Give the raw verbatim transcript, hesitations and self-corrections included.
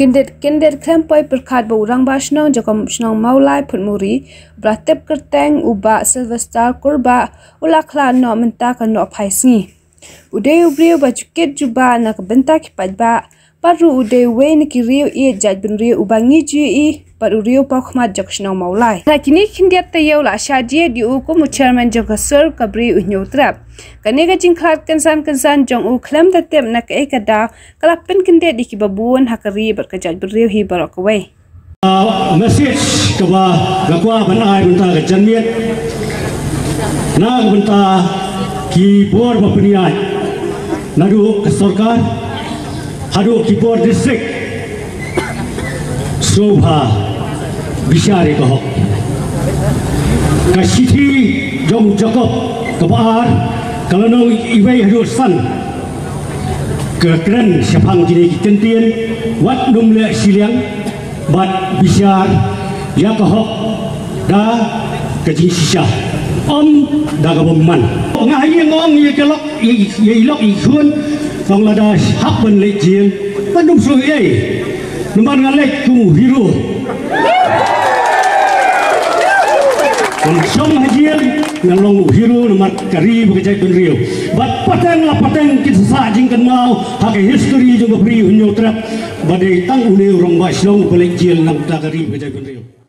Kyndit kyndit khlem poi pyrkhat ba u rangbah shnong jong ka shnong Mawlai Phutmuri, ba la tip kyrteng u Bah Sylvester Kurbah, u la khlad noh mynta ka nohphai sngi. U dei u briew ba ju kit jubab na ka bynta ki paidbah, bad ruh u dei uwei na ki riew ïeit jaitbynriew uba ngi ju ïohi bad u riew pawkhmat jong ka shnong Mawlai. Na kine ki khyndiat taïew la shah jied ïa u kum u chairman jong ka sur ka Bri u Hynñiewtrep. Kane ka jingkhlad kynsan kynsan jong u khlem da tip na kaei ka daw ka la pynkyndit ïa kiba bun ha ka ri bad ka jaitbynriew hi baroh kawei. Message kaba nga kwah ban ai mynta ka janmiet na ka bynta ki bor ba pynïaid, naduh ka sorkar haduh ki bor district, sngewbha bishar ïa ka hok. Ka shithi jong u Jakob kaba ar, ka lynnong iwei haduh san, ka kren shaphang kine ki kyntien: wat nym leh shiliang, bad bishar ïa ka hok da ka jingshisha, ym da ka bymman. Nga ha ïing nga ong ïa ka lok, ïa, ïa i lok i khun, tang lada hap ban leit jel, ngan ym sngewsih ei. Namar nga leit kum u hero. Ngan shong ha jel, ngan long u hero namar ka ri bad ka jaitbynriew. Bad pateng la pateng kin sa sah jingkynmaw ha ka history jong ka Bri u Hynñiewtrep ba dei tang une u rangbah shnong uba leit jel na ka bynta ka ri bad ka jaitbynriew.